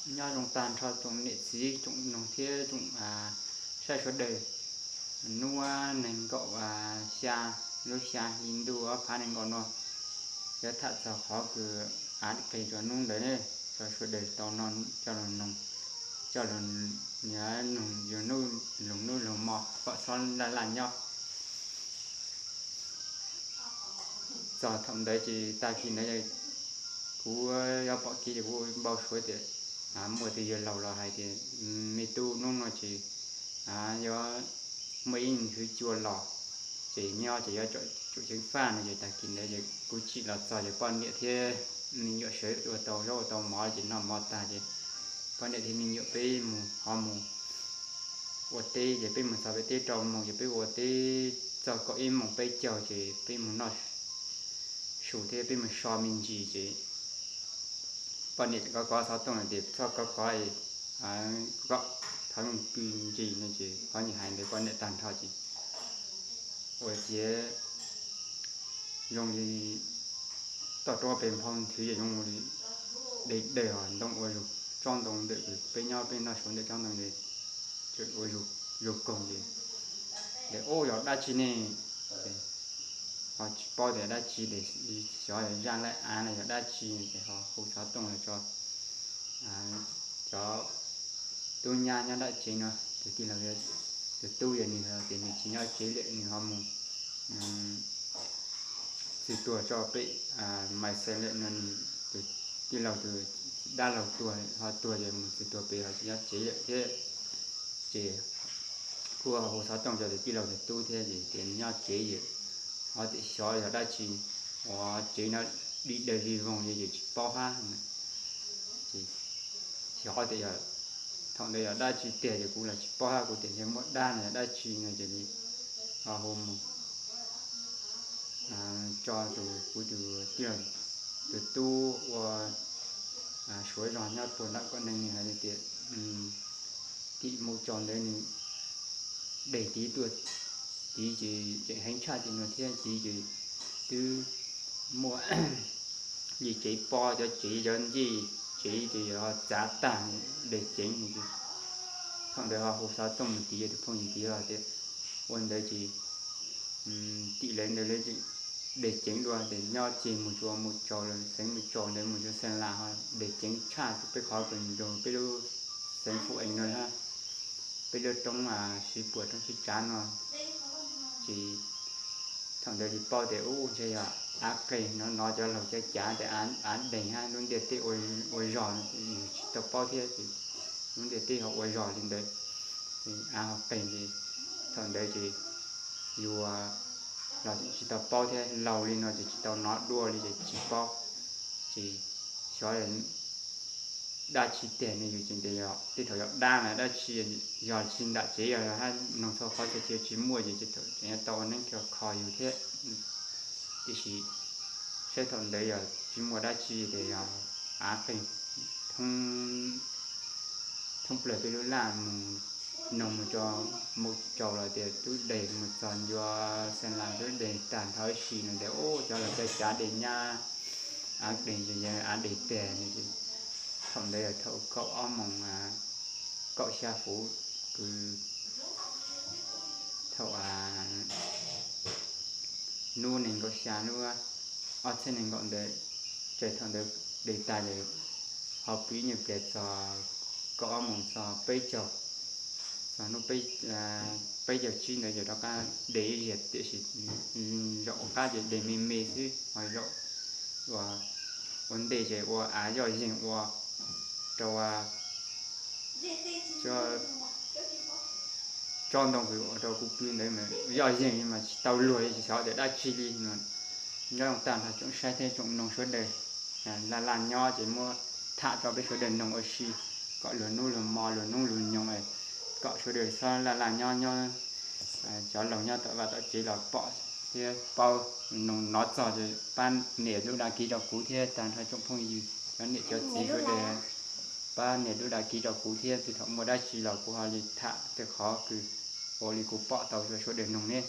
Nyob zoo tag nrho tsoom niam txiv tsoom noog thiab tsoom saib sawv daws. Hnub nees nkaum xya lub xya hli ntuj ob phav nees nkaum no, yuav tham txog qhov kws av qis rau hnub ntawd ne, rau sawv daws tau noj coj los noog, coj los noog yus lub hnub lub hmo kom txhob laj laj nyob. Txog thaum ntawd ces tag kis ntawd kuv yuav pom kev ces kuv npau suav tias muaj tus yawg laus los hais tias me tub, hnub no ces yuav muaj ib khwv cua los, ces nyob ces yuav tsum ceev faj no ces tag kis ntawd ces kuv tsim los txog ces poj niam thiab me nyuam sawv ua tau zaub ua tau mov ces noj mov tag ces poj niam thiab me nyuam peb mus ho mus ua teb ces peb mus txog peb teb rau moos ces peb ua teb txog kaum ib moos peb caug ces peb mus noj su thiab peb mus so me ntsis ces poj niam kov kov xov tooj tias txhob kov kov, kov thov pw ntsis no ces qhov niam hais ntawd poj niam tag nrho ces ua ciav zoo li toj roob pem nphau nthwv ces zoo li dej dawg os, ntoo ua zug tsob ntoo ntawm peb nyob peb noj su ntawm tsob ntoo ces ua zug koog ces ua yog dab tsi ne, ho tsis paub tias dab tsi es xyov zaj laj av los yog dab tsi ces ho hu xov tooj los tso cov tub nyab nyob dab tsev no, tus tij laug, tus tub yog nws tias nws tsis nyob tsev lawm nws ho mus txwg tuag tso pem Mais Xees lawm no, nws tus tij laug tus dab laug tuag ho tuag ces mus txwg tuag pem ho tsis nyob tsev lawm thiab. Ces kuj hu xov tooj rau tus tij laug tus tub thiab ces tias nyob tsev yom, ho tias xyov yog dab tsi, ua tsev no dig dawg vig voog li ces tsis paub hab. Ces xyov tias yog thaum ntawd yog dab tsi tiag ces kuv los tsis paub hab, kuv tias yog muaj dab no yog dab tsi no ces ho hu mus tso tus kuv tus tij laug tus tub ua suav zog nyob puag nram Kom Neeg nws hais tias tim mus tsaus ntawd nws deg tid tuaj tid ces tseem heev tshaj ces no thiab tid ces twb muaj li tsev pob cov tsev cov ncej tsev ces yog txav tag deg ceev. Thaum ntawd ho hu xov tooj mus tid tus phooj ywg tid tias ua ntawd ces tim lawv ntawd lawv deg ceev dua ces nyob ces mus tsuas mus tsaus lawm xeev mus tsaus ntawd mus tsuas Xeem Las ho deg ceev tshaj peb qhov kws nrog peb lub xeev Fuj Ees no, peb lub roob Siv Puam roob Siv Tsav no. Ces thaum ntawd tsis paub tias ub ntshe yog av qeeg no no cov laug cov cav tias av deeg hab lub ntiaj teb ua zog no ces tsis tau paub thiab ces lub ntiaj teb ho ua zog li ntawd, av ho qeeg ces thaum ntawd ces yus los tsis tau paub thiab laus li no ces tsis tau nov dua li ces tsis paub. Ces xyov dab tsi tiag ne yus tseem tias yog tej thaum yog dab los dab tsi, yog tsis nram tsev yog hab noog txhua qhov txhua chaw tsis muaj ces tseem yuav tau ua neeb kho yus thiab. Tiam sis saib thaum ntawd yog tsis muaj dab tsi tias yog av qeeg thoob plaws peb lub laj mus noog mus tso mus tsaus los tias twb deg mus txog ncua Xeem Las twb deg tag nrho ib si no tias ub cov laug cov cav deg nyab, av deg ces yog av deg tag no ces thaum ntawd yog thaum kaum ob moos kaum xya fuv kws thaum hnub nees nkaum xya lub ob txhiab nees nkaum ntawd, ces thaum ntawd deg tag ces ho pw ib nyuag pliag txog kaum ob moos txog peb caug, txog hnub peb caug tsib ntawd ces rov qab deg ib zaug tiam sis zaum qab ces deg me me xwb ho zaum ua ntej ces ua av yoj yeeg ua rau tsob ntoo kws ua rau kuv pw ntawd mas yoj yeeg mas tsis tau luag li tsis xyov tias dab tsi li no. Nyob zoo tag nrho tsoom saib thiab tsoom noog sawv daws, laj laj nyob ces muab tham tso peb sawv daws noog ua si kom luag hnub luag hmo luag hnub luag nyoog, kom sawv daws txhob laj laj nyob nyob, cov laug nyob tom vaj tom tsev los pom thiab paub, noog nov txog ces pab nias lub dag kiv rau kuv thiab tag nrho tsoom phooj ywg cov niam cov txiv sawv daws pab nias lub dag kiv rau kuv thiab tej thaum muaj dab tsi los kuv ho li tham tej qhov kws ua li kuv pom tau rau sawv daws noog ne.